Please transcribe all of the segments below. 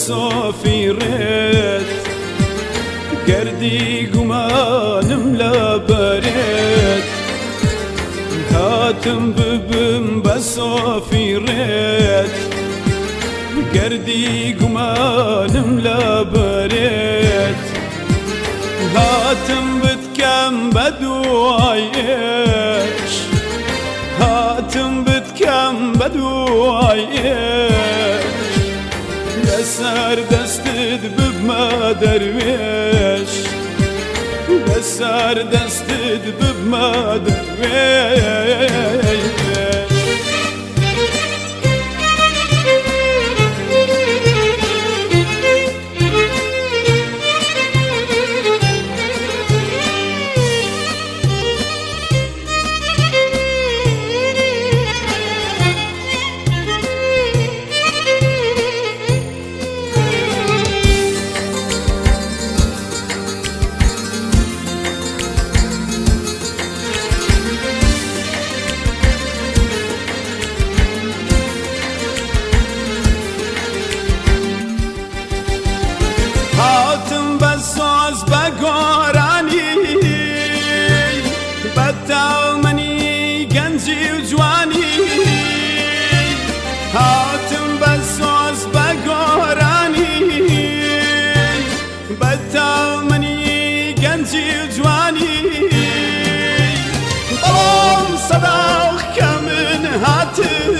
سۆفی ڕێت، گەردی گومانم لە بەرێت. هاتم ببم بە سۆفی ڕێت، گەردی گومانم لە بەرێت. هاتم بتکەم بە دوایش، هاتم بتکەم بە دوایش، لەسەر دەستت ببمە دەروێش، لەسەر دەستت ببمە دەروێش. هاتم بە سۆز بە گۆرانی، بە تاومەنی گەنجی و جوانی. هاتم بە سۆز بە گۆرانی، بە تاومەنی گەنجی و جوانی. بەڵام سەداخ کە من هاتم،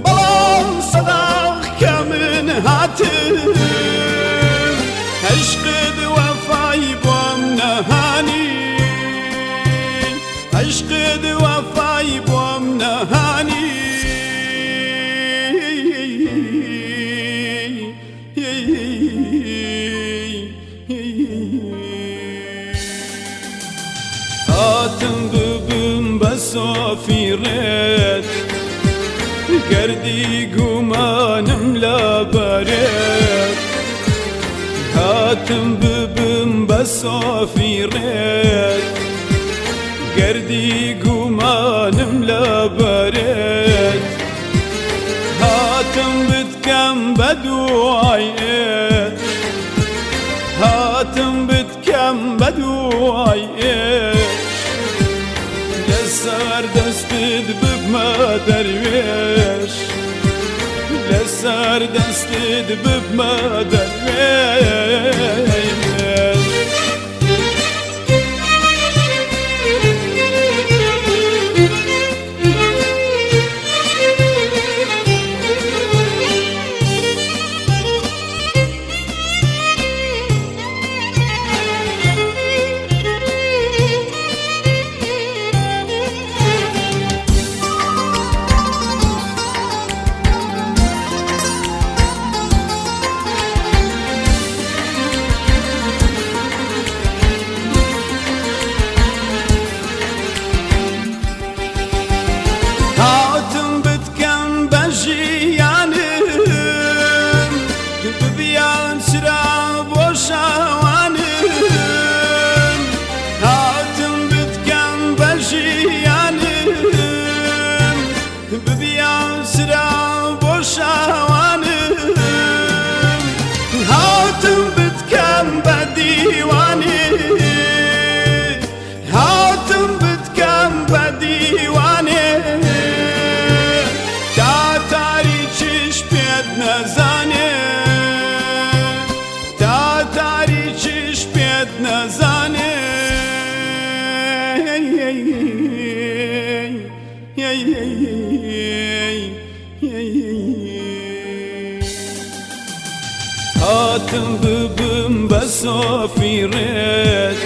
بەڵام سەداخ کە من هاتم، عشقت وەفای بۆم نەهانی، عشقت وەفای بۆم نەهانی. هاتم ببم بە سۆفی ڕێت، گەردی گومانم لە بەرێت. هاتم ببم بە سۆفی ڕێت، گەردی گومانم لە بەرێت. هاتم بتکەم بە دوایش، هاتم بتکەم بە دوایش، لەسەر دەستت ببمە دەروێش، لەسەر دەستت ببمە دەروێش. هاتم بتکەم بە ژیانم، ببیان چرا بۆ شاوانم. هاتم بتکەم بە ژیانم، ببیان چرا بۆ شاوانم. هاتم بتکەم بە دیوانی، هاتم بتکەم بە دیوانێ، تا تاریکیش پێت نەزانێ، تا تاریکیش پێت نەزانێ. هاتم ببم بە سۆفی ڕێت،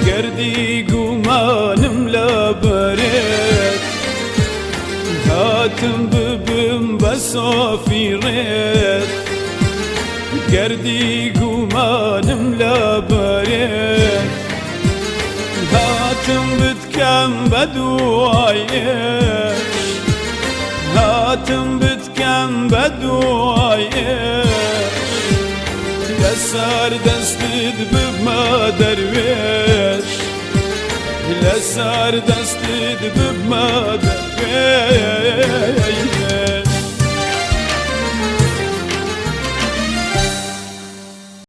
گەردی گومانم لە بەرێت. هاتم ببم بە سۆفی ڕێت، گەردی گومانم لە بەرێت. هاتم بتکەم بە دوایش، هاتم بتکەم بە دوایش، لەسەر دەستت ببمە دەروێش، لەسەر دەستت ببمە دەروێش.